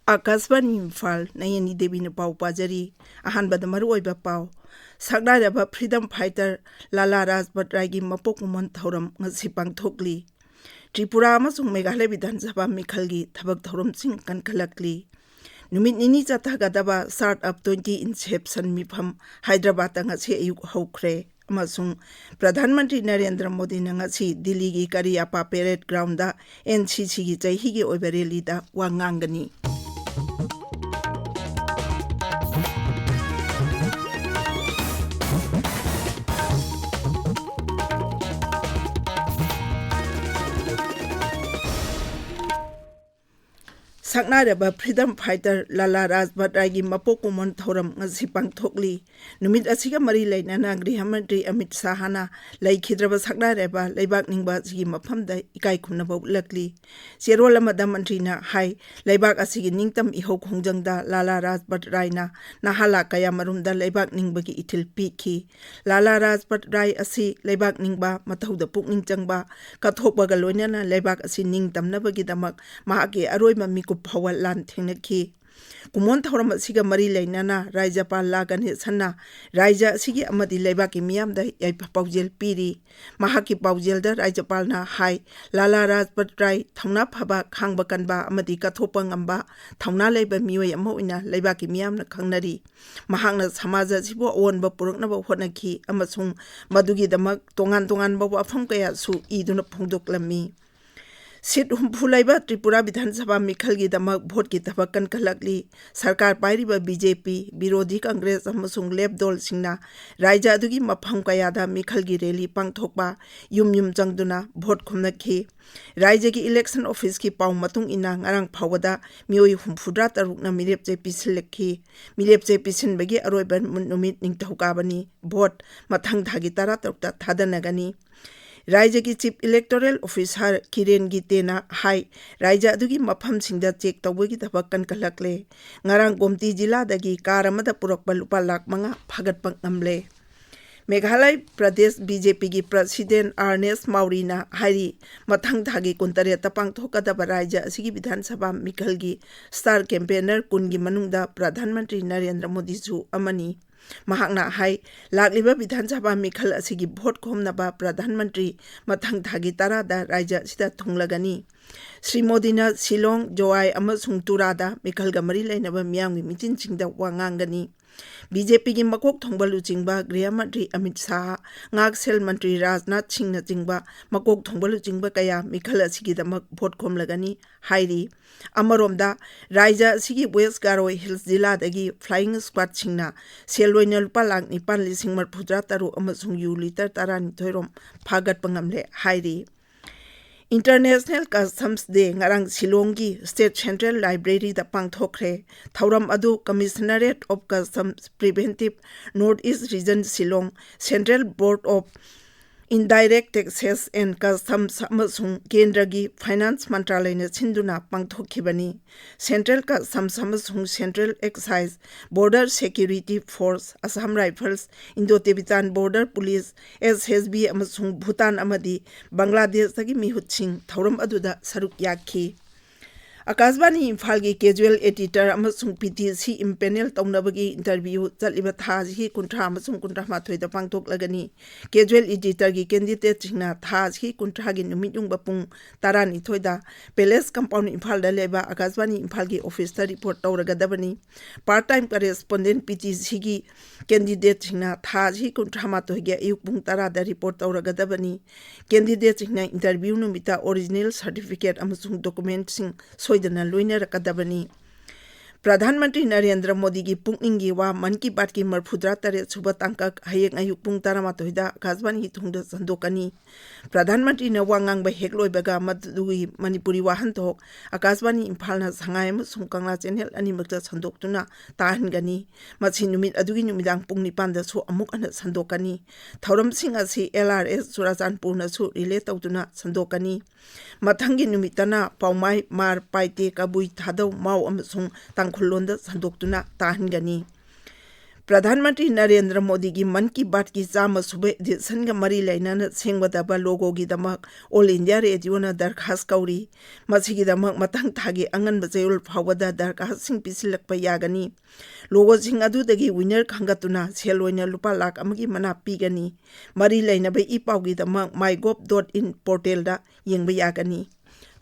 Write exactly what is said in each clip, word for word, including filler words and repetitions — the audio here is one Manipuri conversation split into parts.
ꯑꯥꯀꯥꯁꯕꯥꯅꯤ ꯏꯝꯐꯥꯜ, ꯅꯌꯅꯤ ꯗꯦꯕꯤꯅ ꯄꯥꯎ ꯄꯥꯖꯔꯤ꯫ ꯑꯍꯥꯟꯕꯗ ꯃꯔꯨꯑꯣꯏꯕ ꯄꯥꯎ꯫ ꯁꯛꯅꯥꯏꯔꯕ freedom fighter ꯂꯥꯂꯥ ꯔꯥꯖꯄꯠ ꯔꯥꯏꯒꯤ ꯃꯄꯣꯛ ꯀꯨꯝꯑꯣꯟ ꯊꯧꯔꯝ ꯉꯁꯤ ꯄꯥꯡꯊꯣꯛꯂꯤ꯫ ꯇ꯭ꯔꯤꯄꯨꯔꯥ ꯑꯃꯁꯨꯡ ꯃꯦꯘꯥꯂꯌ ꯕꯤꯙꯥꯟ ꯁꯚꯥ ꯃꯤꯈꯜꯒꯤ ꯊꯕꯛ ꯊꯧꯔꯝꯁꯤꯡ ꯀꯟꯈꯠꯂꯛꯂꯤ꯫ ꯅꯨꯃꯤꯠ ꯅꯤꯅꯤ ꯆꯠꯊꯒꯗꯕ Startup twenty Inception ꯃꯤꯐꯝ ꯍꯥꯏꯗ꯭ꯔꯕꯥꯗꯇ ꯉꯁꯤ ꯑꯌꯨꯛ ꯍꯧꯈ꯭ꯔꯦ꯫ ꯑꯃꯁꯨꯡ ꯄ꯭ꯔꯙꯥꯟ ꯃꯟꯇ꯭ꯔꯤ ꯅꯔꯦꯟꯗ꯭ꯔ ꯃꯣꯗꯤꯅ ꯉꯁꯤ ꯗꯤꯜꯂꯤꯒꯤ ꯀꯔꯤꯌꯥꯄꯥ parade groundꯗ NCCꯒꯤ ꯆꯍꯤꯒꯤ ꯑꯣꯏꯕ rallyꯗ ꯋꯥ ꯉꯥꯡꯒꯅꯤ꯫ ꯁꯛꯅꯥꯏꯔꯕ freedom fighter ꯂꯥꯂꯥ ꯔꯥꯖꯄꯠ ꯔꯥꯏꯒꯤ ꯃꯄꯣꯛ ꯀꯨꯝꯑꯣꯟ ꯊꯧꯔꯝ ꯉꯁꯤ ꯄꯥꯡꯊꯣꯛꯂꯤ꯫ ꯅꯨꯃꯤꯠ ꯑꯁꯤꯒ ꯃꯔꯤ ꯂꯩꯅꯅ ꯒ꯭ꯔꯤꯍ ꯃꯟꯇ꯭ꯔꯤ ꯑꯃꯤꯠ ꯁꯥꯍꯅ ꯂꯩꯈꯤꯗ꯭ꯔꯕ ꯁꯛꯅꯥꯏꯔꯕ ꯂꯩꯕꯥꯛ ꯅꯤꯡꯕ ꯑꯁꯤꯒꯤ ꯃꯐꯝꯗ ꯏꯀꯥꯏ ꯈꯨꯝꯅꯕ ꯎꯠꯂꯛꯂꯤ꯫ ꯆꯦꯔꯣꯜ ꯑꯃꯗ ꯃꯟꯇ꯭ꯔꯤꯅ ꯍꯥꯏ, ꯂꯩꯕꯥꯛ ꯑꯁꯤꯒꯤ ꯅꯤꯡꯇꯝ ꯏꯍꯧ ꯈꯣꯡꯖꯪꯗ ꯂꯥꯂꯥ ꯔꯥꯖꯄꯠ ꯔꯥꯏꯅ ꯅꯍꯥꯂꯥ ꯀꯌꯥꯃꯔꯨꯝꯗ ꯂꯩꯕꯥꯛ ꯅꯤꯡꯕꯒꯤ ꯏꯊꯤꯜ ꯄꯤꯈꯤ꯫ ꯂꯥꯂꯥ ꯔꯥꯖꯄꯠ ꯔꯥꯏ ꯑꯁꯤ ꯂꯩꯕꯥꯛ ꯅꯤꯡꯕ, ꯃꯊꯧꯗ ꯄꯨꯛꯅꯤꯡ ꯆꯪꯕ, ꯀꯠꯊꯣꯛꯄꯒ ꯂꯣꯏꯅꯅ ꯂꯩꯕꯥꯛ ꯑꯁꯤ ꯅꯤꯡꯇꯝꯅꯕꯒꯤꯗꯃꯛ ꯃꯍꯥꯛꯀꯤ ꯑꯔꯣꯏꯕ ꯃꯤꯀꯨꯞ ꯐꯥꯎꯕ ꯂꯥꯟ ꯊꯦꯡꯅꯈꯤ꯫ ꯀꯨꯝꯑꯣꯟ ꯊꯧꯔꯝ ꯑꯁꯤꯒ ꯃꯔꯤ ꯂꯩꯅꯅ ꯔꯥꯖ꯭ꯌꯄꯥꯜ ꯂꯥ ꯒꯅꯦꯁꯟꯅ ꯔꯥꯖ꯭ꯌ ꯑꯁꯤꯒꯤ ꯑꯃꯗꯤ ꯂꯩꯕꯥꯛꯀꯤ ꯃꯤꯌꯥꯝꯗ ꯌꯥꯏꯐ ꯄꯥꯎꯖꯦꯜ ꯄꯤꯔꯤ꯫ ꯃꯍꯥꯛꯀꯤ ꯄꯥꯎꯖꯦꯜꯗ ꯔꯥꯖ꯭ꯌꯄꯥꯜꯅ ꯍꯥꯏ, ꯂꯥꯂꯥ ꯔꯥꯖꯄꯠ ꯔꯥꯏ ꯊꯧꯅꯥ ꯐꯕ, ꯈꯥꯡꯕ ꯀꯟꯕ ꯑꯃꯗꯤ ꯀꯠꯊꯣꯛꯄ ꯉꯝꯕ ꯊꯧꯅꯥ ꯂꯩꯕ ꯃꯤꯑꯣꯏ ꯑꯃ ꯑꯣꯏꯅ ꯂꯩꯕꯥꯛꯀꯤ ꯃꯤꯌꯥꯝꯅ ꯈꯪꯅꯔꯤ꯫ ꯃꯍꯥꯛꯅ ꯁꯃꯥꯖ ꯑꯁꯤꯕꯨ ꯑꯑꯣꯟꯕ ꯄꯨꯔꯛꯅꯕ ꯍꯣꯠꯅꯈꯤ ꯑꯃꯁꯨꯡ ꯃꯗꯨꯒꯤꯗꯃꯛ ꯇꯣꯉꯥꯟ ꯇꯣꯉꯥꯟꯕ ꯋꯥꯐꯝ ꯀꯌꯥꯁꯨ ꯏꯗꯨꯅ ꯐꯣꯡꯗꯣꯛꯂꯝꯃꯤ꯫ ꯁꯤꯠ ꯍꯨꯝꯐꯨ ꯂꯩꯕ ꯇ꯭ꯔꯤꯄꯨꯔꯥ ꯕꯤꯙꯥꯟ ꯁꯚꯥ ꯃꯤꯈꯜꯒꯤꯗꯃꯛ ꯚꯣꯠꯀꯤ ꯊꯕꯛ ꯀꯟꯈꯠꯂꯛꯂꯤ꯫ ꯁꯔꯀꯥꯔ ꯄꯥꯏꯔꯤꯕ BJP, ꯕꯤꯔꯣꯙꯤ ꯀꯪꯒ꯭ꯔꯦꯁ ꯑꯃꯁꯨꯡ ꯂꯦꯞ ꯗꯣꯜꯁꯤꯡꯅ ꯔꯥꯖ꯭ꯌ ꯑꯗꯨꯒꯤ ꯃꯐꯝ ꯀꯌꯥꯗ ꯃꯤꯈꯜꯒꯤ rally ꯄꯥꯡꯊꯣꯛꯄ, ꯌꯨꯝ ꯌꯨꯝ ꯆꯪꯗꯨꯅ ꯚꯣꯠ ꯈꯣꯝꯅꯈꯤ꯫ ꯔꯥꯖ꯭ꯌꯒꯤ election officeꯀꯤ ꯄꯥꯎ ꯃꯇꯨꯡ ꯏꯟꯅ, ꯉꯔꯥꯡ ꯐꯥꯎꯕꯗ ꯃꯤꯑꯣꯏ ꯍꯨꯝꯐꯨꯇꯔꯥ ꯇꯔꯨꯛꯅ ꯃꯤꯔꯦꯞ ꯆꯦ ꯄꯤꯁꯤꯜꯂꯛꯈꯤ꯫ ꯃꯤꯔꯦꯞ ꯆꯦ ꯄꯤꯁꯤꯟꯕꯒꯤ ꯑꯔꯣꯏꯕ ꯅꯨꯃꯤꯠ ꯅꯤꯡꯊꯧꯀꯥꯕꯅꯤ꯫ ꯚꯣꯠ ꯃꯊꯪ ꯊꯥꯒꯤ ꯇꯔꯥꯇꯔꯨꯛꯇ ꯊꯥꯗꯅꯒꯅꯤ꯫ ꯔꯥꯖ꯭ꯌꯒꯤ Chief Electoral Officer ꯀꯤꯔꯦꯟ ꯒꯤꯇꯦꯅ ꯍꯥꯏ, ꯔꯥꯖ꯭ꯌ ꯑꯗꯨꯒꯤ ꯃꯐꯝꯁꯤꯡꯗ check ꯇꯧꯕꯒꯤ ꯊꯕꯛ ꯀꯟꯈꯠꯂꯛꯂꯦ꯫ ꯉꯔꯥꯡ ꯒꯣꯝꯇꯤ ꯖꯤꯂꯥꯗꯒꯤ car ꯑꯃꯗ ꯄꯨꯔꯛꯄ ꯂꯨꯄꯥ ꯂꯥꯈ ꯃꯉꯥ ꯐꯥꯒꯠꯄ ꯉꯝꯂꯦ꯫ ꯃꯦꯘꯥꯂꯌ ꯄ꯭ꯔꯗꯦꯁ ꯕꯤ ꯖꯦ ꯄꯤꯒꯤ ꯄ꯭ꯔꯁꯤꯗꯦꯟ ꯑꯥꯔꯅꯦꯁ ꯃꯥꯎꯔꯤꯅ ꯍꯥꯏꯔꯤ, ꯃꯊꯪ ꯊꯥꯒꯤ ꯀꯨꯟꯇꯔꯦꯠꯇ ꯄꯥꯡꯊꯣꯛꯀꯗꯕ ꯔꯥꯖ꯭ꯌ ꯑꯁꯤꯒꯤ ꯕꯤꯙꯥꯟ ꯁꯚꯥ ꯃꯤꯈꯜꯒꯤ ꯁ꯭ꯇꯥꯔ ꯀꯦꯝꯄꯦꯟꯅꯔ ꯀꯨꯟꯒꯤ ꯃꯅꯨꯡꯗ ꯄ꯭ꯔꯙꯥꯟ ꯃꯟꯇ꯭ꯔꯤ ꯅꯔꯦꯟꯗ꯭ꯔ ꯃꯣꯗꯤꯁꯨ ꯑꯃꯅꯤ꯫ ꯃꯍꯥꯛꯅ ꯍꯥꯏ, ꯂꯥꯛꯂꯤꯕ ꯕꯤꯙꯥꯟ ꯁꯚꯥ ꯃꯤꯈꯜ ꯑꯁꯤꯒꯤ ꯚꯣꯠ ꯈꯣꯝꯅꯕ ꯄ꯭ꯔꯙꯥꯟ ꯃꯟꯇ꯭ꯔꯤ ꯃꯊꯪ ꯊꯥꯒꯤ ꯇꯔꯥꯗ ꯔꯥꯖ꯭ꯌ ꯑꯁꯤꯗ ꯊꯨꯡꯂꯒꯅꯤ꯫ ꯁ꯭ꯔꯤ ꯃꯣꯗꯤꯅ ꯁꯤꯂꯣꯡ, ꯖꯣꯋꯥꯏ ꯑꯃꯁꯨꯡ ꯇꯨꯔꯥꯗ ꯃꯤꯈꯜꯒ ꯃꯔꯤ ꯂꯩꯅꯕ ꯃꯤꯌꯥꯝꯒꯤ ꯃꯤꯇꯤꯟꯁꯤꯡꯗ ꯋꯥ ꯉꯥꯡꯒꯅꯤ꯫ ꯕꯤ ꯖꯦ ꯄꯤꯒꯤ ꯃꯀꯣꯛ ꯊꯣꯡꯕ ꯂꯨꯆꯤꯡꯕ ꯒ꯭ꯔꯤꯍ ꯃꯟꯇ꯭ꯔꯤ ꯑꯃꯤꯠ ꯁꯥꯍ, ꯉꯥꯛꯁꯦꯜ ꯃꯟꯇ꯭ꯔꯤ ꯔꯥꯖꯅꯥꯊ ꯁꯤꯡꯅꯆꯤꯡꯕ ꯃꯀꯣꯛ ꯊꯣꯡꯕ ꯂꯨꯆꯤꯡꯕ ꯀꯌꯥ ꯃꯤꯈꯜ ꯑꯁꯤꯒꯤꯗꯃꯛ ꯚꯣꯠ ꯈꯣꯝꯂꯒꯅꯤ ꯍꯥꯏꯔꯤ꯫ ꯑꯃꯔꯣꯝꯗ, ꯔꯥꯖ꯭ꯌ ꯑꯁꯤꯒꯤ ꯋꯦꯁ ꯒꯥꯔꯣ ꯍꯤꯜꯁ ꯖꯤꯂꯥꯗꯒꯤ ꯐ꯭ꯂꯥꯏꯌꯤꯡ ꯁ꯭ꯀ꯭ꯋꯥꯗꯁꯤꯡꯅ ꯁꯦꯜ ꯑꯣꯏꯅ ꯂꯨꯄꯥ ꯂꯥꯈ ꯅꯤꯄꯥꯟ ꯂꯤꯁꯤꯡ ꯃꯔꯤꯐꯨꯇꯔꯥ ꯇꯔꯨꯛ ꯑꯃꯁꯨꯡ ꯌꯨ ꯂꯤꯇꯔ ꯇꯔꯥꯅꯤꯊꯣꯏ ꯔꯣꯝ ꯐꯥꯒꯠꯄ ꯉꯝꯂꯦ ꯍꯥꯏꯔꯤ꯫ International Customs Day ꯉꯔꯥꯡ ꯁꯤꯂꯣꯡꯒꯤ State Central Library ꯗ ꯄꯥꯡꯊꯣꯛꯈ꯭ꯔꯦ꯫ ꯊꯧꯔꯝ ꯑꯗꯨ Commissionerate of Customs, Preventive, North East Region, Shillong, Central Board of Indirect Taxes and Customs ꯑꯃꯁꯨꯡ ꯀꯦꯟꯗ꯭ꯔꯒꯤ ꯐꯥꯏꯅꯥꯟꯁ ꯃꯟꯇ꯭ꯔꯥꯂꯌꯅ ꯁꯤꯟꯗꯨꯅ ꯄꯥꯡꯊꯣꯛꯈꯤꯕꯅꯤ꯫ Central Customs ꯑꯃꯁꯨꯡ Central Excise, Border Security Force, Assam Rifles, Indo-Tibetan Border Police, ꯑꯦꯁ ꯑꯦꯁ ꯕꯤ, ꯑꯃꯁꯨꯡ ꯚꯨꯇꯥꯟ ꯑꯃꯗꯤ ꯕꯪꯒ꯭ꯂꯥꯗꯦꯁꯇꯒꯤ ꯃꯤꯍꯨꯠꯁꯤꯡ ꯊꯧꯔꯝ ꯑꯗꯨꯗ ꯁꯔꯨꯛ ꯌꯥꯈꯤ꯫ ꯑꯀꯥꯁꯕꯥꯅꯤ ꯏꯝꯐꯥꯜꯒꯤ casual editor ꯑꯃꯁꯨꯡ ꯄꯤ ꯇꯤ ꯁꯤ impanel ꯇꯧꯅꯕꯒꯤ interview ꯆꯠꯂꯤꯕ ꯊꯥ ꯑꯁꯤꯒꯤ ꯀꯨꯟꯊ꯭ꯔꯥ ꯑꯃꯁꯨꯡ ꯀꯨꯟꯊ꯭ꯔꯥ ꯃꯥꯊꯣꯏꯗ ꯄꯥꯡꯊꯣꯛꯂꯒꯅꯤ꯫ Casual editor ꯒꯤ candidate ꯁꯤꯡꯅ ꯊꯥ ꯑꯁꯤꯒꯤ ꯀꯨꯟꯊ꯭ꯔꯥꯒꯤ ꯅꯨꯃꯤꯠ ꯌꯨꯡꯕ ꯄꯨꯡ ꯇꯔꯥꯅꯤꯊꯣꯏꯗ Palace Compound ꯏꯝꯐꯥꯜꯗ ꯂꯩꯕ ꯑꯀꯥꯁꯕꯥꯅꯤ ꯏꯝꯐꯥꯜꯒꯤ office ꯇ report ꯇꯧꯔꯒꯗꯕꯅꯤ꯫ Part time correspondent, P T C ꯒꯤ candidate ꯁꯤꯡꯅ ꯊꯥ ꯑꯁꯤꯒꯤ ꯀꯨꯟꯊ꯭ꯔꯥ ꯃꯥꯊꯣꯏꯒꯤ ꯑꯌꯨꯛ ꯄꯨꯡ ꯇꯔꯥꯗ report ꯇꯧꯔꯒꯗꯕꯅꯤ꯫ Candidate ꯁꯤꯡꯅ interview ꯅꯨꯃꯤꯠꯇ original certificate ꯑꯃꯁꯨꯡ document ꯁꯤꯡ ꯁꯣꯏꯗꯅ ꯂꯣꯏꯅꯔꯛꯀꯗꯕꯅꯤ꯫ ꯄ꯭ꯔꯙꯥꯟ ꯃꯟꯇ꯭ꯔꯤ ꯅꯔꯦꯟꯗ꯭ꯔ ꯃꯣꯗꯤꯒꯤ ꯄꯨꯛꯅꯤꯡꯒꯤ ꯋꯥ ꯃꯟ ꯀꯤ ꯕꯥꯠꯀꯤ ꯃꯔꯤꯐꯨꯇꯔꯥ ꯇꯔꯦꯠ ꯁꯨꯕ ꯇꯥꯡꯀꯛ ꯍꯌꯦꯡ ꯑꯌꯨꯛ ꯄꯨꯡ ꯇꯔꯥꯃꯥꯊꯣꯏꯗ ꯑꯀꯥꯁꯕꯥꯅꯤꯒꯤ ꯊꯣꯡꯗ ꯁꯟꯗꯣꯛꯀꯅꯤ꯫ ꯄ꯭ꯔꯙꯥꯟ ꯃꯟꯇ꯭ꯔꯤꯅ ꯋꯥ ꯉꯥꯡꯕ ꯍꯦꯛ ꯂꯣꯏꯕꯒ ꯃꯗꯨꯒꯤ ꯃꯅꯤꯄꯨꯔꯤ ꯋꯥꯍꯟꯊꯣꯛ ꯑꯀꯥꯁꯕꯥꯅꯤ ꯏꯝꯐꯥꯜꯅ ꯁꯉꯥꯏ ꯑꯃꯁꯨꯡ ꯀꯪꯂꯥ channel ꯑꯅꯤꯃꯛꯇ ꯁꯟꯗꯣꯛꯇꯨꯅ ꯇꯥꯍꯟꯒꯅꯤ꯫ ꯃꯁꯤ ꯅꯨꯃꯤꯠ ꯑꯗꯨꯒꯤ ꯅꯨꯃꯤꯗꯥꯡ ꯄꯨꯡ ꯅꯤꯄꯥꯟꯗꯁꯨ ꯑꯃꯨꯛ ꯍꯟꯅ ꯁꯟꯗꯣꯛꯀꯅꯤ꯫ ꯊꯧꯔꯝꯁꯤꯡ ꯑꯁꯤ ꯑꯦꯜ ꯑꯥꯔ ꯑꯦꯁ ꯆꯨꯔꯥꯆꯥꯟꯄꯨꯔꯅꯁꯨ relay ꯇꯧꯗꯨꯅ ꯁꯟꯗꯣꯛꯀꯅꯤ꯫ ꯃꯊꯪꯒꯤ ꯅꯨꯃꯤꯠꯇꯅ ꯄꯥꯎꯃꯥꯏ, ꯃꯥꯔ, ꯄꯥꯏꯇꯦ, ꯀꯕꯨꯏ, ꯊꯥꯗꯧ, ꯃꯥꯎ ꯑꯃꯁꯨꯡ ꯇꯥꯡꯈꯨꯜ ꯂꯣꯟꯗ ꯁꯟꯗꯣꯛꯇꯨꯅ ꯇꯥꯍꯟꯒꯅꯤ꯫ ꯄ꯭ꯔꯙꯥꯟ ꯃꯟꯇ꯭ꯔꯤ ꯅꯔꯦꯟꯗ꯭ꯔ ꯃꯣꯗꯤꯒꯤ ꯃꯟ ꯀꯤ ꯕꯥꯠꯀꯤ ꯆꯥꯝꯃ ꯁꯨꯕ editionꯒ ꯃꯔꯤ ꯂꯩꯅꯅ ꯁꯦꯝꯒꯗꯕ logoꯒꯤꯗꯃꯛ All India Radioꯅ ꯗꯔꯈꯥꯁ ꯀꯧꯔꯤ꯫ ꯃꯁꯤꯒꯤꯗꯃꯛ ꯃꯊꯪ ꯊꯥꯒꯤ ꯑꯉꯟꯕ ꯆꯌꯣꯜ ꯐꯥꯎꯕꯗ ꯗꯔꯈꯥꯁꯁꯤꯡ ꯄꯤꯁꯤꯜꯂꯛꯄ ꯌꯥꯒꯅꯤ꯫ Logoꯁꯤꯡ ꯑꯗꯨꯗꯒꯤ winner ꯈꯟꯒꯠꯇꯨꯅ ꯁꯦꯜ ꯑꯣꯏꯅ ꯂꯨꯄꯥ ꯂꯥꯈ ꯑꯃꯒꯤ ꯃꯅꯥ ꯄꯤꯒꯅꯤ꯫ ꯃꯔꯤ ꯂꯩꯅꯕ E ꯄꯥꯎꯒꯤꯗꯃꯛ my gov dot in portalꯗ ꯌꯦꯡꯕ ꯌꯥꯒꯅꯤ꯫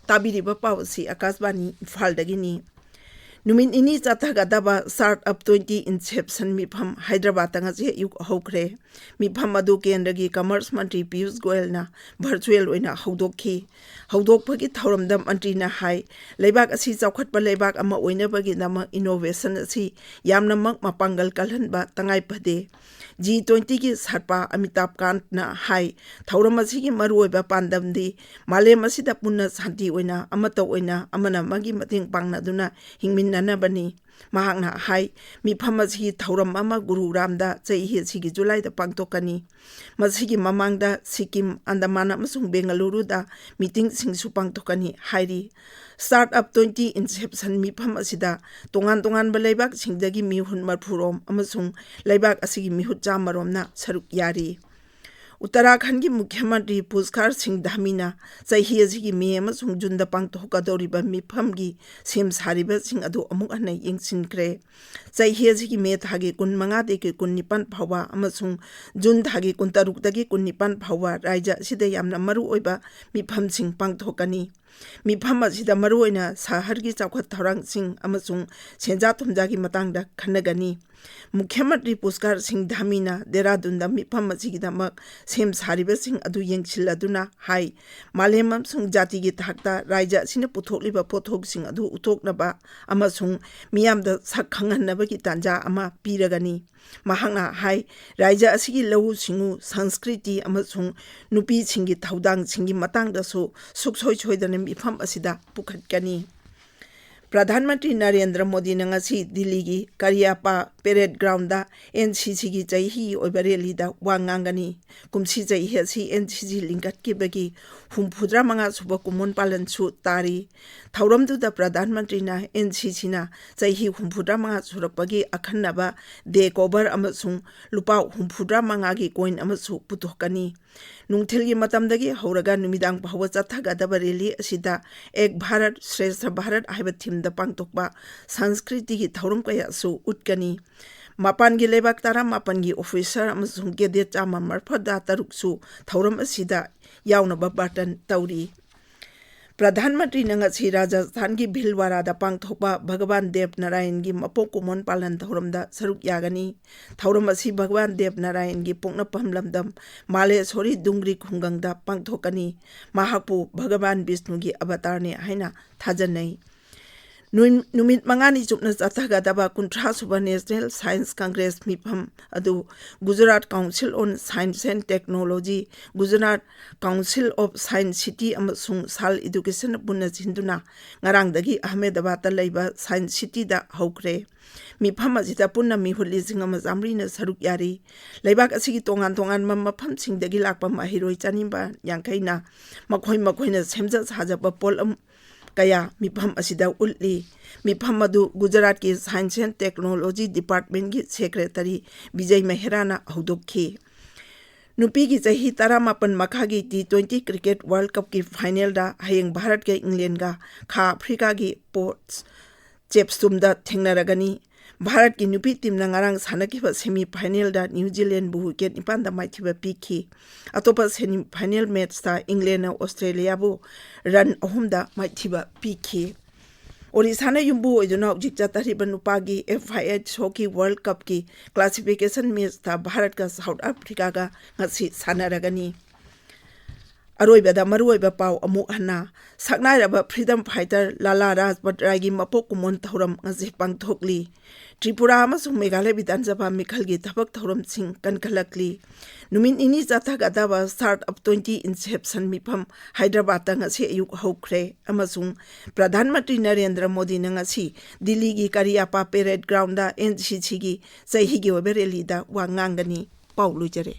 ꯇꯥꯕꯤꯔꯤꯕ ꯄꯥꯎ ꯑꯁꯤ ꯑꯀꯥꯁꯕꯥꯅꯤ ꯏꯝꯐꯥꯜꯗꯒꯤꯅꯤ꯫ ꯅꯨꯃꯤꯠ ꯅꯤꯅꯤ ꯆꯠꯊꯒꯗꯕ Start Up twenty Inception ꯃꯤꯐꯝ ꯍꯥꯏꯗ꯭ꯔꯕꯥꯗꯇ ꯉꯁꯤ ꯑꯌꯨꯛ ꯍꯧꯈ꯭ꯔꯦ꯫ ꯃꯤꯐꯝ ꯑꯗꯨ ꯀꯦꯟꯗ꯭ꯔꯒꯤ commerce ꯃꯟꯇ꯭ꯔꯤ ꯄꯤꯌꯨꯁ ꯒꯣꯌꯜꯅ virtual ꯑꯣꯏꯅ ꯍꯧꯗꯣꯛꯈꯤ꯫ ꯍꯧꯗꯣꯛꯄꯒꯤ ꯊꯧꯔꯝꯗ ꯃꯟꯇ꯭ꯔꯤꯅ ꯍꯥꯏ, ꯂꯩꯕꯥꯛ ꯑꯁꯤ ꯆꯥꯎꯈꯠꯄ ꯂꯩꯕꯥꯛ ꯑꯃ ꯑꯣꯏꯅꯕꯒꯤꯗꯃꯛ innovation ꯑꯁꯤ ꯌꯥꯝꯅꯃꯛ ꯃꯄꯥꯡꯒꯜ ꯀꯜꯍꯟꯕ ꯇꯉꯥꯏ ꯐꯗꯦ꯫ G twentyꯒꯤ ꯁꯔꯄꯥ ꯑꯃꯤꯇꯥꯕ ꯀꯥꯟꯠꯅ ꯍꯥꯏ, ꯊꯧꯔꯝ ꯑꯁꯤꯒꯤ ꯃꯔꯨꯑꯣꯏꯕ ꯄꯥꯟꯗꯝꯗꯤ ꯃꯥꯂꯦꯝ ꯑꯁꯤꯗ ꯄꯨꯟꯅ ꯁꯥꯟꯇꯤ ꯑꯣꯏꯅ, ꯑꯃꯠꯇ ꯑꯣꯏꯅ, ꯑꯃꯅ ꯑꯃꯒꯤ ꯃꯇꯦꯡ ꯄꯥꯡꯅꯗꯨꯅ ꯍꯤꯡꯃꯤꯟꯅꯅꯕꯅꯤ꯫ ꯃꯍꯥꯛꯅ ꯍꯥꯏ, ꯃꯤꯐꯝ ꯑꯁꯤ ꯊꯧꯔꯝ ꯑꯃ ꯒꯨꯔꯨꯒ꯭ꯔꯥꯝꯗ ꯆꯍꯤ ꯑꯁꯤꯒꯤ ꯖꯨꯂꯥꯏꯗ ꯄꯥꯡꯊꯣꯛꯀꯅꯤ꯫ ꯃꯁꯤꯒꯤ ꯃꯃꯥꯡꯗ ꯁꯤꯛꯀꯤꯝ, ꯑꯟꯗꯃꯥꯟ ꯑꯃꯁꯨꯡ ꯕꯦꯡꯒꯂꯨꯔꯨꯗ meetingꯁꯤꯡꯁꯨ ꯄꯥꯡꯊꯣꯛꯀꯅꯤ ꯍꯥꯏꯔꯤ꯫ Start Up twenty Inception ꯃꯤꯐꯝ ꯑꯁꯤꯗ ꯇꯣꯉꯥꯟ ꯇꯣꯉꯥꯟꯕ ꯂꯩꯕꯥꯛꯁꯤꯡꯗꯒꯤ ꯃꯤꯍꯨꯠ ꯃꯔꯐꯨ ꯔꯣꯝ ꯑꯃꯁꯨꯡ ꯂꯩꯕꯥꯛ ꯑꯁꯤꯒꯤ ꯃꯤꯍꯨꯠ ꯆꯥꯝꯃ ꯔꯣꯝꯅ ꯁꯔꯨꯛ ꯌꯥꯔꯤ꯫ ꯎꯠꯇꯔꯥꯈꯟꯒꯤ ꯃꯨꯈ꯭ꯌ ꯃꯟꯇ꯭ꯔꯤ ꯄꯨꯁꯀꯥꯔ ꯁꯤꯡ ꯙꯥꯃꯤꯅ ꯆꯍꯤ ꯑꯁꯤꯒꯤ ꯃꯦ ꯑꯃꯁꯨꯡ ꯖꯨꯟꯗ ꯄꯥꯡꯊꯣꯛꯀꯗꯧꯔꯤꯕ ꯃꯤꯐꯝꯒꯤ ꯁꯦꯝ ꯁꯥꯔꯤꯕꯁꯤꯡ ꯑꯗꯨ ꯑꯃꯨꯛ ꯍꯟꯅ ꯌꯦꯡꯁꯤꯟꯈ꯭ꯔꯦ꯫ ꯆꯍꯤ ꯑꯁꯤꯒꯤ ꯃꯦ ꯊꯥꯒꯤ ꯀꯨꯟꯃꯉꯥꯗꯒꯤ ꯀꯨꯟꯅꯤꯄꯥꯟ ꯐꯥꯎꯕ ꯑꯃꯁꯨꯡ ꯖꯨꯟ ꯊꯥꯒꯤ ꯀꯨꯟꯇꯔꯨꯛꯇꯒꯤ ꯀꯨꯟꯅꯤꯄꯥꯟ ꯐꯥꯎꯕ ꯔꯥꯖ꯭ꯌ ꯑꯁꯤꯗ ꯌꯥꯝꯅ ꯃꯔꯨꯑꯣꯏꯕ ꯃꯤꯐꯝꯁꯤꯡ ꯄꯥꯡꯊꯣꯛꯀꯅꯤ꯫ ꯃꯤꯐꯝ ꯑꯁꯤꯗ ꯃꯔꯨꯑꯣꯏꯅ ꯁꯍꯔꯒꯤ ꯆꯥꯎꯈꯠ ꯊꯧꯔꯥꯡꯁꯤꯡ ꯑꯃꯁꯨꯡ ꯁꯦꯟꯖꯥ ꯊꯨꯝꯖꯥꯒꯤ ꯃꯇꯥꯡꯗ ꯈꯟꯅꯒꯅꯤ꯫ ꯃꯨꯈ꯭ꯌ ꯃꯟꯇ꯭ꯔꯤ ꯄꯨꯁꯀꯥꯔ ꯁꯤꯡ ꯙꯥꯃꯤꯅ ꯗꯦꯔꯥꯗꯨꯟꯗ ꯃꯤꯐꯝ ꯑꯁꯤꯒꯤꯗꯃꯛ ꯁꯦꯝ ꯁꯥꯔꯤꯕꯁꯤꯡ ꯑꯗꯨ ꯌꯦꯡꯁꯤꯜꯂꯗꯨꯅ ꯍꯥꯏ, ꯃꯥꯂꯦꯝ ꯑꯃꯁꯨꯡ ꯖꯥꯇꯤꯒꯤ ꯊꯥꯛꯇ ꯔꯥꯖ꯭ꯌ ꯑꯁꯤꯅ ꯄꯨꯊꯣꯛꯂꯤꯕ ꯄꯣꯠꯊꯣꯛꯁꯤꯡ ꯑꯗꯨ ꯎꯠꯊꯣꯛꯅꯕ ꯑꯃꯁꯨꯡ ꯃꯤꯌꯥꯝꯗ ꯁꯛ ꯈꯪꯍꯟꯅꯕꯒꯤ ꯇꯥꯟꯖꯥ ꯑꯃ ꯄꯤꯔꯒꯅꯤ꯫ ꯃꯍꯥꯛꯅ ꯍꯥꯏ, ꯔꯥꯖ꯭ꯌ ꯑꯁꯤꯒꯤ ꯂꯧꯎ ꯁꯤꯡꯎ, ꯁꯪꯁꯀ꯭ꯔꯤꯇꯤ ꯑꯃꯁꯨꯡ ꯅꯨꯄꯤꯁꯤꯡꯒꯤ ꯊꯧꯗꯥꯡꯁꯤꯡꯒꯤ ꯃꯇꯥꯡꯗꯁꯨ ꯁꯨꯛꯁꯣꯏ ꯁꯣꯏꯗꯅ ꯃꯤꯐꯝ ꯑꯁꯤꯗ ꯄꯨꯈꯠꯀꯅꯤ꯫ ꯄ꯭ꯔꯙꯥꯟ ꯃꯟꯇ꯭ꯔꯤ ꯅꯔꯦꯟꯗ꯭ꯔ ꯃꯣꯗꯤꯅ ꯉꯁꯤ ꯗꯤꯜꯂꯤꯒꯤ ꯀꯔꯤꯌꯥꯄꯥ ꯄꯦꯔꯦꯗ ꯒ꯭ꯔꯥꯎꯟꯗ ꯑꯦꯟ ꯁꯤ ꯁꯤꯒꯤ ꯆꯍꯤ ꯑꯣꯏꯕ ꯔꯦꯂꯤꯗ ꯋꯥ ꯉꯥꯡꯒꯅꯤ꯫ ꯀꯨꯝꯁꯤ ꯆꯍꯤ ꯑꯁꯤ ꯑꯦꯟ ꯁꯤ ꯁꯤ ꯂꯤꯡꯈꯠꯈꯤꯕꯒꯤ ꯍꯨꯝꯐꯨꯇꯔꯥ ꯃꯉꯥ ꯁꯨꯕ ꯀꯨꯝꯑꯣꯟ ꯄꯥꯂꯟꯁꯨ ꯇꯥꯔꯤ꯫ ꯊꯧꯔꯝꯗꯨꯗ ꯄ꯭ꯔꯙꯥꯟ ꯃꯟꯇ꯭ꯔꯤꯅ ꯑꯦꯟ ꯁꯤ ꯁꯤꯅ ꯆꯍꯤ ꯍꯨꯝꯐꯨꯇꯔꯥ ꯃꯉꯥ ꯁꯨꯔꯛꯄꯒꯤ ꯑꯈꯟꯅꯕ ꯗꯦ ꯀꯣꯚꯔ ꯑꯃꯁꯨꯡ ꯂꯨꯄꯥ ꯍꯨꯝꯐꯨꯇꯔꯥ ꯃꯉꯥꯒꯤ ꯀꯣꯏꯟ ꯑꯃꯁꯨ ꯄꯨꯊꯣꯛꯀꯅꯤ꯫ ꯅꯨꯡꯊꯤꯜꯒꯤ ꯃꯇꯝꯗꯒꯤ ꯍꯧꯔꯒ ꯅꯨꯃꯤꯗꯥꯡ ꯐꯥꯎꯕ ꯆꯠꯊꯒꯗꯕ ꯔꯦꯂꯤ ꯑꯁꯤꯗ ꯑꯦꯛ ꯚꯥꯔꯠ ꯁ꯭ꯔꯦꯁꯊ ꯚꯥꯔꯠ ꯍꯥꯏꯕ ꯊꯤꯝꯗ ꯄꯥꯡꯊꯣꯛꯄ ꯁꯪꯁꯀ꯭ꯔꯤꯇꯤꯒꯤ ꯊꯧꯔꯝ ꯀꯌꯥꯁꯨ ꯎꯠꯀꯅꯤ꯫ ꯃꯄꯥꯟꯒꯤ ꯂꯩꯕꯥꯛ ꯇꯔꯥꯃꯥꯄꯟꯒꯤ ꯑꯣꯐꯤꯁꯔ ꯑꯃꯁꯨꯡ ꯀꯦꯗꯦꯠ ꯆꯥꯝꯃ ꯃꯔꯐꯨꯇꯔꯥ ꯇꯔꯨꯛꯁꯨ ꯊꯧꯔꯝ ꯑꯁꯤꯗ ꯌꯥꯎꯅꯕ ꯕꯥꯔꯇꯟ ꯇꯧꯔꯤ꯫ ꯄ꯭ꯔꯙꯥꯟ ꯃꯟꯇ꯭ꯔꯤꯅ ꯉꯁꯤ ꯔꯥꯖꯁꯊꯥꯟꯒꯤ ꯚꯤꯜꯋꯥꯔꯥꯗ ꯄꯥꯡꯊꯣꯛꯄ ꯚꯒꯋꯥꯟ ꯗꯦꯕ ꯅꯥꯔꯥꯌꯟꯒꯤ ꯃꯄꯣꯛ ꯀꯨꯝꯑꯣꯟ ꯄꯥꯂꯟ ꯊꯧꯔꯝꯗ ꯁꯔꯨꯛ ꯌꯥꯒꯅꯤ꯫ ꯊꯧꯔꯝ ꯑꯁꯤ ꯚꯒꯋꯥꯟ ꯗꯦꯕ ꯅꯥꯔꯥꯌꯟꯒꯤ ꯄꯣꯛꯅꯐꯝ ꯂꯝꯗꯝ ꯃꯥꯂꯦꯁꯣꯔꯤ ꯗꯨꯡꯒ꯭ꯔꯤ ꯈꯨꯡꯒꯪꯗ ꯄꯥꯡꯊꯣꯛꯀꯅꯤ꯫ ꯃꯍꯥꯛꯄꯨ ꯚꯒꯋꯥꯟ ꯕꯤꯁꯅꯨꯒꯤ ꯑꯕꯇꯥꯔꯅꯤ ꯍꯥꯏꯅ ꯊꯥꯖꯅꯩ꯫ ꯅꯨꯃꯤꯠ ꯃꯉꯥꯅꯤ ꯆꯨꯞꯅ ꯆꯠꯊꯒꯗꯕ ꯀꯨꯟꯊ꯭ꯔꯥ ꯁꯨꯕ ꯅꯦꯁꯅꯦꯜ ꯁꯥꯏꯟꯁ ꯀꯪꯒ꯭ꯔꯦꯁ ꯃꯤꯐꯝ ꯑꯗꯨ Gujarat council on science and technology, Gujarat council of science city ꯑꯃꯁꯨꯡ ꯁꯥꯜ ꯏꯗꯨꯀꯦꯁꯟ ꯄꯨꯟꯅ ꯁꯤꯟꯗꯨꯅ ꯉꯔꯥꯡꯗꯒꯤ ꯑꯍꯃꯦꯗꯕꯥꯗꯇ ꯂꯩꯕ ꯁꯥꯏꯟꯁ ꯁꯤꯇꯤꯗ ꯍꯧꯈ꯭ꯔꯦ꯫ ꯃꯤꯐꯝ ꯑꯁꯤꯗ ꯄꯨꯟꯅ ꯃꯤꯍꯨꯠ ꯂꯤꯁꯤꯡ ꯑꯃ ꯆꯥꯃꯔꯤꯅ ꯁꯔꯨꯛ ꯌꯥꯔꯤ꯫ ꯂꯩꯕꯥꯛ ꯑꯁꯤꯒꯤ ꯇꯣꯉꯥꯟ ꯇꯣꯉꯥꯟꯕ ꯃꯐꯝꯁꯤꯡꯗꯒꯤ ꯂꯥꯛꯄ ꯃꯍꯩꯔꯣꯏ ꯆꯅꯤꯄꯥꯟ ꯌꯥꯡꯈꯩꯅ ꯃꯈꯣꯏ ꯃꯈꯣꯏꯅ ꯁꯦꯝꯖ ꯁꯥꯖꯕ ꯄꯣꯠꯂꯝ ꯀꯌꯥ ꯃꯤꯐꯝ ꯑꯁꯤꯗ ꯎꯠꯂꯤ꯫ ꯃꯤꯐꯝ ꯑꯗꯨ ꯒꯨꯖꯔꯥꯠꯀꯤ ꯁꯥꯏꯟꯁ ꯑꯦꯟ ꯇꯦꯛꯅꯣꯂꯣꯖꯤ ꯗꯤꯄꯥꯔꯠꯃꯦꯟꯒꯤ ꯁꯦꯀ꯭ꯔꯦꯇꯔꯤ ꯕꯤꯖꯩ ꯃꯦꯍꯔꯥꯅ ꯍꯧꯗꯣꯛꯈꯤ꯫ ꯅꯨꯄꯤꯒꯤ ꯆꯍꯤ ꯇꯔꯥꯃꯥꯄꯟ ꯃꯈꯥꯒꯤ ꯇꯤ ꯇ꯭ꯋꯦꯟꯇꯤ ꯀ꯭ꯔꯤꯀꯦꯠ ꯋꯥꯔꯜ ꯀꯞꯀꯤ ꯐꯥꯏꯅꯦꯜꯗ ꯍꯌꯦꯡ ꯚꯥꯔꯠꯀ ꯏꯪꯂꯦꯟꯒ ꯈꯥ ꯑꯐ꯭ꯔꯤꯀꯥꯒꯤ ꯄꯣꯔꯠꯁ ꯆꯦꯞꯁꯇꯨꯝꯗ ꯊꯦꯡꯅꯔꯒꯅꯤ꯫ ꯚꯥꯔꯠꯀꯤ ꯅꯨꯄꯤ ꯇꯤꯝꯅ ꯉꯔꯥꯡ ꯁꯥꯟꯅꯈꯤꯕ ꯁꯦꯃꯤ ꯐꯥꯏꯅꯦꯜꯗ ꯅ꯭ꯌꯨ ꯖꯤꯂꯦꯟꯕꯨ ꯋꯤꯀꯦꯠ ꯅꯤꯄꯥꯟꯗ ꯃꯥꯏꯊꯤꯕ ꯄꯤꯈꯤ꯫ ꯑꯇꯣꯞꯄ ꯁꯦꯃꯤ ꯐꯥꯏꯅꯦꯜ ꯃꯦꯠꯁꯇ ꯏꯪꯂꯦꯟꯅ ꯑꯣꯁꯇ꯭ꯔꯦꯂꯤꯌꯥꯕꯨ ꯔꯟ ꯑꯍꯨꯝꯗ ꯃꯥꯏꯊꯤꯕ ꯄꯤꯈꯤ꯫ ꯑꯣꯔꯤꯁꯥꯅ ꯌꯨꯝꯕꯨ ꯑꯣꯏꯗꯨꯅ ꯍꯧꯖꯤꯛ ꯆꯠꯊꯔꯤꯕ ꯅꯨꯄꯥꯒꯤ ꯑꯦꯐ ꯑꯥꯏ ꯑꯦꯆ ꯍꯣꯀꯤ ꯋꯥꯔꯜ ꯀꯞꯀꯤ ꯀ꯭ꯂꯥꯁꯤꯐꯤꯀꯦꯁꯟ ꯃꯦꯠꯁꯇ ꯚꯥꯔꯠꯀ ꯁꯥꯎꯠ ꯑꯐ꯭ꯔꯤꯀꯥꯒ ꯉꯁꯤ ꯁꯥꯟꯅꯔꯒꯅꯤ꯫ ꯑꯔꯣꯏꯕꯗ ꯃꯔꯨꯑꯣꯏꯕ ꯄꯥꯎ ꯑꯃꯨꯛ ꯍꯟꯅ꯫ ꯁꯛꯅꯥꯏꯔꯕ freedom fighter ꯂꯥꯂꯥ ꯔꯥꯖꯄꯠ ꯔꯥꯏꯒꯤ ꯃꯄꯣꯛ ꯀꯨꯝꯑꯣꯟ ꯊꯧꯔꯝ ꯉꯁꯤ ꯄꯥꯡꯊꯣꯛꯂꯤ꯫ ꯇ꯭ꯔꯤꯄꯨꯔꯥ ꯑꯃꯁꯨꯡ ꯃꯦꯘꯥꯂꯌ ꯕꯤꯙꯥꯟ ꯁꯚꯥ ꯃꯤꯈꯜꯒꯤ ꯊꯕꯛ ꯊꯧꯔꯝꯁꯤꯡ ꯀꯟꯈꯠꯂꯛꯂꯤ꯫ ꯅꯨꯃꯤꯠ ꯅꯤꯅꯤ ꯆꯠꯊꯒꯗꯕ Start-up twenty Inception ꯃꯤꯐꯝ ꯍꯥꯏꯗ꯭ꯔꯕꯥꯗꯇ ꯉꯁꯤ ꯑꯌꯨꯛ ꯍꯧꯈ꯭ꯔꯦ ꯑꯃꯁꯨꯡ ꯄ꯭ꯔꯙꯥꯟ ꯃꯟꯇ꯭ꯔꯤ ꯅꯔꯦꯟꯗ꯭ꯔ ꯃꯣꯗꯤꯅ ꯉꯁꯤ ꯗꯤꯜꯂꯤꯒꯤ ꯀꯔꯤꯌꯥꯄꯥ parade ground-ꯗ NCC-ꯒꯤ ꯆꯍꯤꯒꯤ ꯑꯣꯏꯕ rally-ꯗ ꯋꯥ ꯉꯥꯡꯒꯅꯤ꯫ ꯄꯥꯎ ꯂꯣꯏꯖꯔꯦ꯫